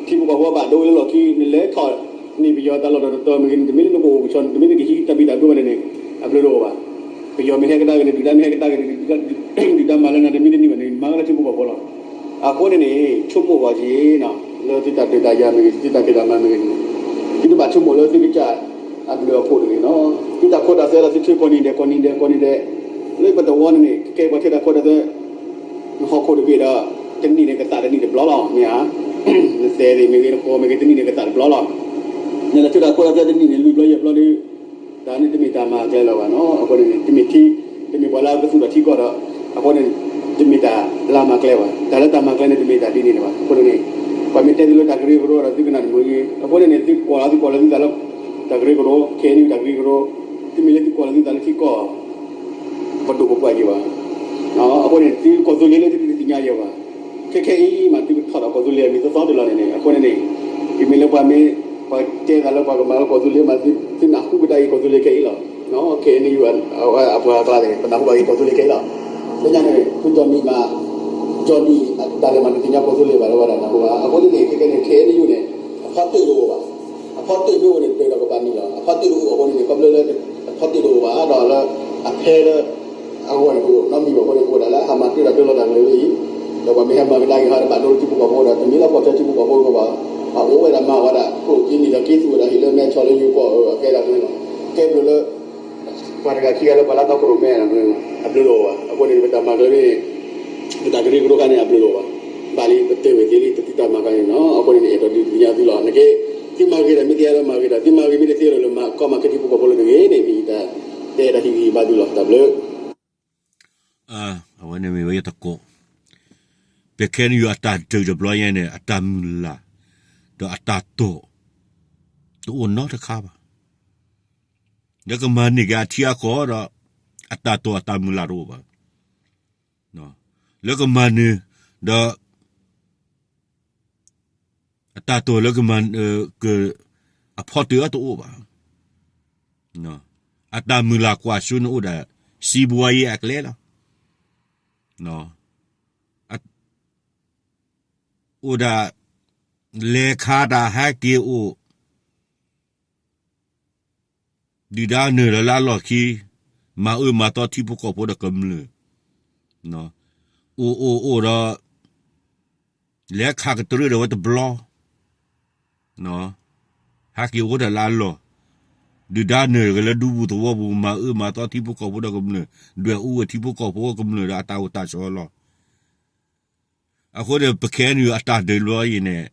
ထံဖိကီၢ်ဖိဘၣ်ဒိဝဲလၢလီၢ်ခံ နလဲၤထီၣ်န့ၢ်ပယီၤတၢ်လီၢ်တတီၤတတီၤမ့ၢ်ဂ့ၤ နတမ့ၢ်လၢနကအိၣ်ကဆီန့ၣ် တမ့ၢ်နကဟံးတၢ်ဘံၣ်တၢ်ဘၢဘၣ်န့ၣ်န့ၣ် အဘျုးတအိၣ်ဘၣ် ပယီၤမ့ၢ်ဟဲကဒါက့ၤန့ၣ် ဒုၣ်ဒါမ့ၢ်ဟဲကဒါက့ၤန့ၣ် ဒုၣ်ဒါမၤလၢနၤတမံၤတမံၤဘၣ်န့ၣ် မၤဝဲလၢထံဖိကီၢ်ဖိလီၤ. အဃိန့ၣ်န့ၣ် ဆိကမိၣ်ဂီၤက့ၤနီၤ လၢသုတၢ်ဒုးတၢ်ယၤမ့ၢ်ဂ့ၤ သုတၢ်ဖံးတၢ်မၤမ့ၢ်ဂ့ၤန့ၣ် သုတဘၣ်ဆိကမိၣ်လၢသုကစၢ်အဘျုးအဖှိၣ်တဂ့ၤနီၤ. သုတၢ်ခိတၢ်သွဲလီၤ သုထုကိးနံၤဒဲး ကိးနံၤဒဲး ကိးနံၤဒဲး လၢပတဝီန့ၣ်န့ၣ် ကဲပှၤထံတၢ်ခိတၢ်သွဲ နဟီၣ်ခိၣ်တဘ့ၣ်ဒီး တနံၣ်န့ၣ်ကသးတနံၣ်တဘျီလီၤ မ့ၢ်ဧါ. နသဲးသ့ၣ်မ့ၢ်ဂ့ၤ နဃီမ့ၢ်ဂ့ၤ တနံၣ်န့ၣ်ကသးတဘျီလီၤ. နလဲၤထုတၢ်ခိတၢ်သွဲတနံၣ်န့ၣ် လွံၢ်ဘျီယဲၢ်ဘျီဒီး တၢ်န့ၣ်တမ့ၢ်တၢ်မၤကျဲလၢၤဘၣ်နီၤ. အဃိန့ၣ်န့ၣ် တမ့ၢ်ထံ တမ့ၢ်ပှၤလၢကသူၣ်ထီၣ်ထံကီၢ်ဒီး အဃိန့ၣ် တမ့ၢ်တၢ်လၢမၤကျဲဘၣ်. တၢ်လၢတၢ်မၤကျဲန့ၣ် တမ့ၢ်တၢ်ဒ်န့ၣ်လၢၤဘၣ်. အဃိန့ၣ်န့ၣ် ပှၤမ့ၢ်တဲသုလၢတၢ်ကရၢကရိဒီး သုကနၣ်တမုာ်အံၤ အဃိန့ၣ်န့ၣ် သုကွၢ်လီၤ သုကွၢ်လီၤသုသးလၢ တၢ်ကရၢကရိ ခဲအံၤန့ၣ် တၢ်ကရၢကရိ တမ့ၢ်လၢသုကွၢ်လီၤသုသးလၢထံကီၢ် ပဒိၣ်ပပှၢ်ယဲၢ်ဘၣ်. အဃိန့ၣ် သုကီၢ်သူလ့ၤလၢသုတသ့ၣ်ညါယဲၢ်ဘၣ်. ခဲခဲအံၤမး သုကထီၣ်ဒီးကီၢ်သူလ့ၤအမံၤသီသီတလီၢ်န့ၣ်န့ၣ် အဃိန့ၣ်န့ၣ် ကမ့ၢ်လၢပှၤမ့ၢ် ပှၤတဲသးလၢပှၤကမၤလၢကီၢ်သူလ့ၤမး သုနၢ်ဟူကဒါက့ၤကီၢ်သူလ့ၤခဲအံၤလီၤ. ခဲအံၤန့ၣ် အပှၤကျါန့ၣ် ပနၢ်ဟူဘၣ်က့ၤကီၢ်သူလ့ၤခဲအံၤလီၤ. လၢညါန့ၣ် ဖုကၠီၣ်နံၣ်မး ကၠီၣ်နံၣ် တၢ်လဲၤမၤတသ့ၣ်ညါကီၢ်သူလ့ၤဘၣ်လၢဝဲဒၣ်နၢ်ဟူဘၣ်. အဃိန့ၣ်န့ၣ် ခဲခဲန့ၣ် ခဲအံၤန့ၣ် အဖီတၢၣ်တအိၣ်ဘၣ်. အဖီတၢၣ်မ့ၢ်အိၣ်န့ၣ် တၢ်ဒီးကဘၣ်နံၤလီၤ. အဖီတၢၣ်တအိၣ်အဃိန့ၣ်န့ၣ် ခီဖျိလၢ အဖီတၢၣ်တအိၣ်ဘၣ်ဒီးလၢ အဖဲလၢ အဂီၢ်န့ၣ် ပအိၣ်နီတမံၤဘၣ်အဃိန့ၣ် ပအိၣ်ဒၣ်လၢအမၤတၢ်ဒီးတၢ်လီၤတၢ်ကျဲၤဝဲအံၤ ဒီးပှၤမ့ၢ်ဟဲမၤကဒါက့ၤဟီဒီး ဘၣ်ဒိလၢထံဖိကီၢ်ဖိဒီး တမ့ၢ်လၢကီၢ်ဆၢထံဖိကီၢ်ဖိအဂီၢ်ဘၣ်. အအိၣ်ဝဲဒၣ်မၤဝဲဒၣ် ကျိၣ်က့နံၤဒီးက့သူၣ်ဝဲဒၣ်ဟံၣ်လၢမဲဆီၣ်လၢယိၤကီၢ်အကဲဒၣ်န့ၣ်လီၤ. ကဲဘျုးလၢ ပှၤတဂၤခံဂၤလၢပှၤလၢတီခိၣ်ရိၣ်မဲန့ၣ် အဘျုးတအိၣ်ဘၣ်. အဃိန့ၣ် ပတၢ်မၤကျဲၤန့ၣ် ပတၢ်ကရၢကရိခါန့ၣ် အဘျုးတအိၣ်ဘၣ်. ဘၣ်လံ ပတဲဝဲသ့လံ ပသုတၢ်မၤခါန့ၣ်နီၤ. အဃိန့ၣ်န့ၣ် အဲၣ်ဒိးဒုးသ့ၣ်ညါသုလီၤ. နကဲ သုမၤဂ့ၤဒီး မ့ၢ်သ့ဒီးမၤဂ့ၤဒီး သုမၤဂ့ၤမ့ၢ်တသ့ဒီး လၢမၤကီမၤခဲထံဖိကီၢ်ဖိလၢတဂ့ၤန့ၣ် မ့ၢ်ယတၢ်တဲဒၣ်ဟံၣ်ဂံၢ်ဘါသုလီၤ. တၢ်ဘျုး အဝဲန့ၣ်မ့ၢ်ဝဲယတကိး ပခဲအံၤအတၢ်ဒုးတဘျီညါန့ၣ် အတၢ်မုၢ်လၢ် ဒီးအတၢ်တိာ် တအိၣ်နီတခါဘၣ်. လၢကမၤန့ၢ်က့ၤအထံအကီၢ်ဒီး အတၢ်တိာ်အတၢ်မုၢ်လၢ်တအိၣ်ဘၣ်. လၢကမၤန့ၢ် ဒီး အတၢ်တိာ်လၢကမၤ အဖီတၢၣ်အတအိၣ်ဘၣ်. အတၢ်မုၢ်လၢ်ကွၢ်စိန့ၣ်အိၣ်ဒၣ် စံးဘှါယဲၢ်အကျဲလီၤ. အိၣ်ဒၣ် လဲၤခးတၢ်ဟဲက့ၤအိၣ် ဒုၣ်ဒါနုာ်လီၤလၢအလီၢ်ခံ မၤအၢမၤသီထံဖိကီၢ်ဖိဒီးကမျၢၢ် အိၣ်အိၣ်အိၣ်ဒီး လဲၤခးကတြၢဒီးဝဲတဘျီ ဟဲက့ၤအိၣ်ဒီးလၢအလီၢ် ဒုၣ်ဒါနုာ်က့ၤလၢဒူပူၤသဝီပူၤ မၤအၢမၤသီထံဖိကီၢ်ဖိဒီးကမျၢၢ် ဒွဲၣ်အူဝဲထံဖိကီၢ်ဖိကမျၢၢ်ဒီးအတၢ်အိၣ်တၢ်ဆိးလီၤ. အဃိန့ၣ် ပခဲအံၤအတၢ်ဒုးတဘျီအံၤန့ၣ်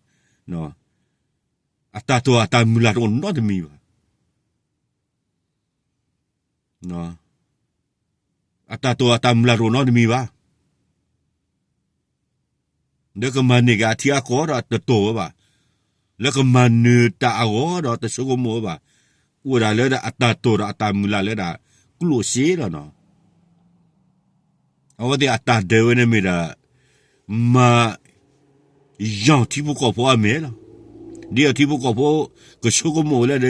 အတၢ်တိာ်အတၢ်မုၢ်လၢ်တအိၣ်နီတမံၤဘၣ်. အတၢ်တိာ်အတၢ်မုၢ်လၢ်တအိၣ်နီတမံၤဘၣ်. လၢကမၤန့ၢ်က့ၤအထံအကီၢ်ဒီးတတိာ်ဝဲဘၣ်. လၢကမၤနၢၤတၢ်အဂီၢ်ဒီးတဆိကမိၣ်ဝဲဘၣ်. အိၣ်ဒၣ်လၢဒၣ်အတၢ်တိာ်ဒီးအတၢ်မုၢ်လၢ်လၢဒၣ် ကျိၣ်စ့လီၤနီၤ. အဝဲသ့ၣ်အတၢ်ဒုးဝဲန့ၣ်မ့ၢ်ဒၣ် မၤ ယီၤထံဖိကီၢ်ဖိအမဲာ်လီၤ. ဒ်အထံဖိကီၢ်ဖိ ကဆိကမိၣ်ဝဲလၢဒ်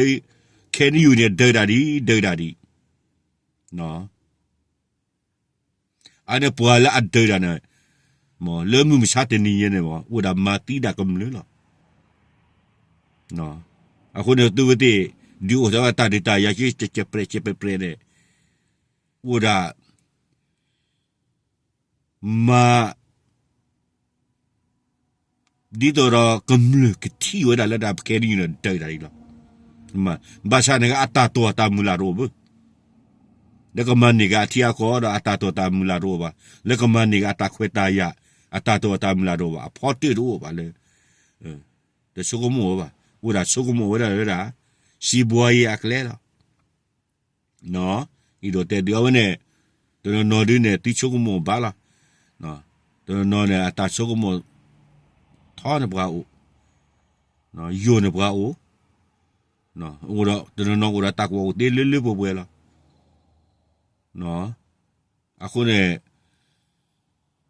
ခဲနံယိၤန့ၣ် ဒုးဒၣ်ဒ် ဒုးဒၣ်ဒ် အန့ၣ်ပှၤလၢအဒုးတၢ်န့ၣ် လၢမုၢ်မဆါတနံၤညါန့ၣ် အိၣ်ဒၣ်မၤသံဒၣ်ကမျၢၢ်လီၤ. အဃိန့ၣ် သုဝဲသ့ၣ် ဒုးအိၣ်ထီၣ်ဝဲတၢ်ဒုးတၢ်ယၤက့ ကဲးကဲးပြဲးကဲးပြဲးပြဲးန့ၣ် အိၣ်ဒၣ် မၤ ဒ်သိးဒီးကမျၢၢ်ကထံၣ်ဝဲဒၣ်လၢဒၣ်ပခဲနံယိၤန့ၣ် ဒုးတၢ်အံၤလီၤ. ဘၣ်ဆၣ်န့ၣ် အတၢ်တိာ်အတၢ်မုၢ်လၢ်တအိၣ်ဘၣ်. လၢကမၤန့ၢ်က့ၤအထံအကီၢ်ဒီးအတၢ်တိာ်တၢ်မုၢ်လၢ်တအိၣ်ဘၣ်. လၢကမၤန့ၢ်က့ၤအတၢ်ခွဲးတၢ်ယာ် အတၢ်တိာ်အတၢ်မုၢ်လၢ်တအိၣ်ဘၣ်. အဖီတၢၣ်တအိၣ်ဘၣ်လၢ တဆိကမိၣ်ဝဲဘၣ်. အိၣ်ဒၣ်ဆိကမိၣ်ဝဲဒၣ်လၢဒၣ် စံးဘှါယဲၢ်အကျဲလီၤ. အံၤဒီးတဲဒုးအဝဲန့ၣ် တနီၤနီၤဒုးန့ၣ် သုဆိကမိၣ်ဘၣ်လီၤ. တနီၤနီၤန့ၣ် အတၢ်ဆိကမိၣ် ထီန့ၣ်ပှၤအိၣ် ယိာ်န့ၣ်ပှၤအိၣ် အိၣ်ဒီး တနီၤနီၤအိၣ်ဒီးတၢ်ကွီၢ်အိၣ်သ့လၢလၢပှဲၤပှဲၤလီၤ. အဃိန့ၣ်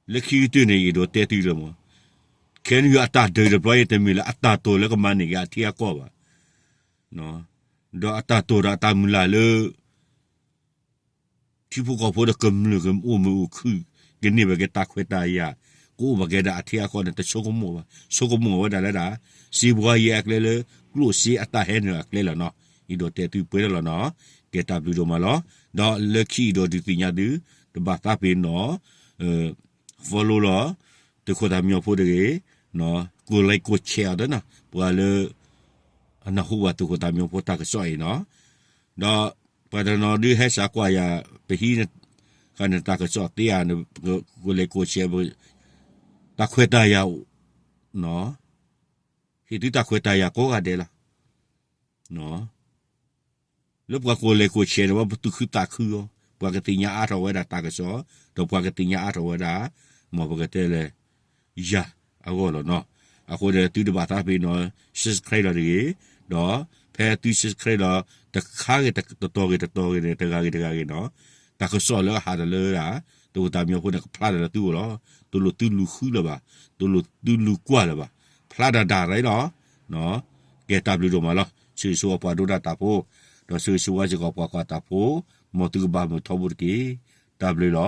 လၢခံကတၢၢ်န့ၣ် ယအဲၣ်ဒိးတဲသုလၢမ့ၢ် ခဲနံယိၤအတၢ်ဒုးတဘျီအံၤတမ့ၢ်လၢအတၢ်တိာ်လၢကမၤန့ၢ်က့ၤအထံအကီၢ်ဘၣ်. ဒီးအတၢ်တိာ်ဒီးအတၢ်မုၢ်လၢ်လၢ ထံဖိကီၢ်ဖိဒီးကမျၢၢ်ကအိၣ်မုာ်အိၣ်ခုၣ် ကန့ၢ်ဘၣ်က့ၤတၢ်ခွဲးတၢ်ယာ် ကအိၣ်ဘၣ်က့ၤဒၣ်အထံအကီၢ်န့ၣ် တဆိကမိၣ်ဘၣ်. ဆိကမိၣ်ဝဲဒၣ်လၢဒၣ် စံးဘှါယဲၢ်အကျဲလၢ ကျိၣ်စ့အတၢ်ဟဲနုာ်အကျဲလီၤနီၤ. အံၤဒီးတဲသုပှဲၤလီၤနီၤ. ကဲတၢ်ဘျုးဒိၣ်မးလီၤ. ဒီးလၢခံအံၤဒီးဒုးသ့ၣ်ညါသု တဘၣ်သးပ့ၤနီၣ် follow လီၤ. သုးခိၣ်သးမံဖိတဂ့ၤ, ကိးလဲၤကိးဆဲးအီၤတနီၤ ပှၤလၢ အနၢ်ဟူဘၣ်သုးခိၣ်သးမံဖိတၢ်ကစီၣ်အံၤနီၤ, ဒီးပှၤတနီၤဒုးဟဲစးကွၢ်ယၤ ပဟံး ဃာ်န့ၣ်တၢ်ကစီၣ်သ့ဧါ, ကိးလဲၤကိးဆဲး တၢ်ခွဲးတၢ်ယာ် ဟ့ၣ်သုတၢ်ခွဲးတၢ်ယာ်ကိးဂၤဒဲးလီၤ. လၢပှၤကိးလဲၤကိးဆဲးန့ၣ် ဝဲပသူၣ်ခုသးခုအီၤ, ပှၤကသ့ၣ်ညါအါထီၣ်ဝဲဒၣ်တၢ်ကစီၣ်, ဒီးပှၤကသ့ၣ်ညါအါထီၣ်ဝဲဒၣ် မ်ပကတဲလဲၣ် ယၤအဂီၢ်လီၤနီၤ. အဃိန့ၣ် သုတဘၣ်သးပ့ၤနီၣ် subscribe လီၤတဂ့ၤ, ဒီးဖဲသု subscribe လီၤ တခါဂ့ၤတတီၤဂ့ၤတတီၤဂ့ၤန့ၣ် တဂၤဂ့ၤတဂၤဂ့ၤနီၤ, တၢ်ကစီၣ်လၢအဟးထီၣ်လၢဒၣ် သုးခိၣ်သးမံဖိန့ၣ် ကဖျါထီၣ်လၢသုအိၣ်လီၤ. တလိၣ်သုလူၤဃုလၢၤဘၣ်, တလိၣ်သုလူၤကွၢ်လၢၤဘၣ်, ဖျါဒၣ်ဒၣ်ရ့လီၤ. ကဲတၢ်ဘျုးဒိၣ်မးလီၤ. ဆၢဂ့ၤဆၢဝါပှၤဒိကနၣ်တၢ်ဖိ, ဒီးဆၢဂ့ၤဆၢဝါစ့ၢ်ကီးပှၤကွၢ်တၢ်ဖိ, မ်သုကဘၣ်မုာ်ထီဘိတက့ၢ်. တၢ်ဘျုးလီၤ.